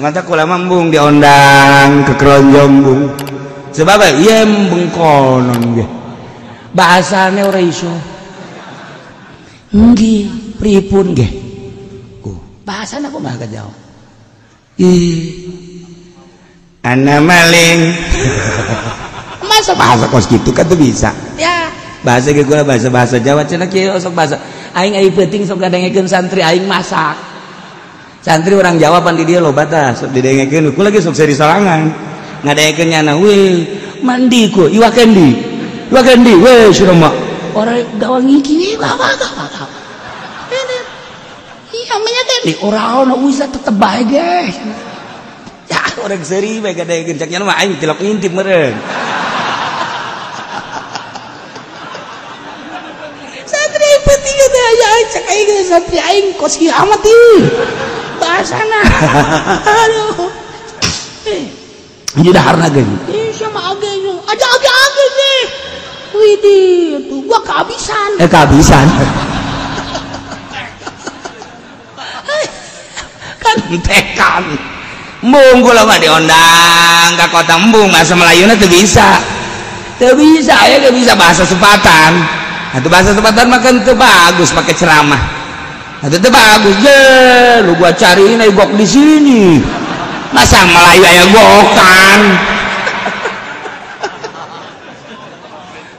Mata kula mah embung diondang ke keronjong bung. Sebab ieu bengkonon ge. Bahasane ora iso. Nggih, pripun ge? Bahasana kumaha ka Jawa? Ih. Ana maling. Masa bahasa kos gitu kan tuh bisa. Ya, bahasa ge kula bahasa-bahasa Jawa cenah kieu sok bahasa. Aing ai peuting sok ngadengekeun santri aing masak. Santri orang Jawa pan di dieu loba tah sok didengekeun. Kula ge sok seri sorangan. Ngadengekeun nyana we mandi ku iwak kendi. Iwak kendi we sudah mah. Orang gawang iki gawa gawa. Iya namanya kendi ora ono bisa tetep bae ge. Ya orang seri bae gadegeun cak nya mah aing tilok ngintip meureun. Santri penting teh aya cak aing santri aing kos kieu amat ieu. Bahasana. Aduh. Jadi daharna ge. Ih sama age aja age age ge. Widih, tuh gua kehabisan. Kehabisan. Kan tekan. Embung kula mah diondang ka kota embung bahasa Melayuna teu bisa. Teu bisa, aya ge bisa bahasa Sepatan. Atuh bahasa Sepatan mah kan teu bagus pakai ceramah. Atuh teu bagus je, lu gua cariin aya gok di sini. Masa Melayu aya gokan.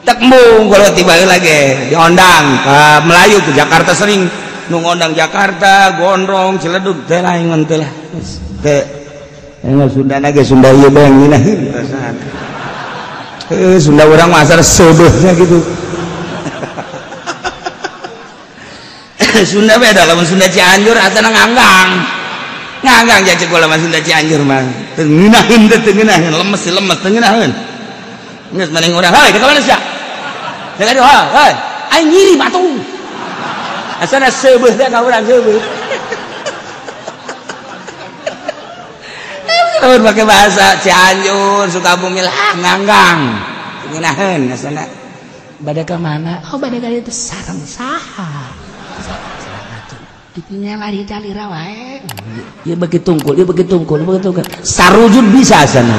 Tek embung kalau tiba lagi diondang ke Melayu ke Jakarta sering nu ngondang Jakarta, Gondrong, Ciledug teh lain teh lah. Teh Sunda ge Sunda ieu bae ngeunaheun perasaan. Heuh Sunda urang mah asal seubeuhnya gitu. Sunda beda lamun Sunda Cianjur asana nganggang. Nganggang ja ceuk lamun Sunda Cianjur mah. Teu ngeunaheun teh teu ngeunaheun, lemes lemes teu ngeunaheun. Geus maneh urang, heuy ka mana sia? Deuk aduh, heuy, aing ngirim atuh. Asana seubeuh teh ka urang seubeuh. Lamun pakai bahasa Cianjur, Sukabumi lah nganggang. Ngeunaheun asana. Bade ka mana? Oh, bade ka ditu sareng saha? Ditinggal lari dalira wae. Ieu beuki tungkul, ieu beuki tungkul, beuki tungkul. Sarujud bisa asana.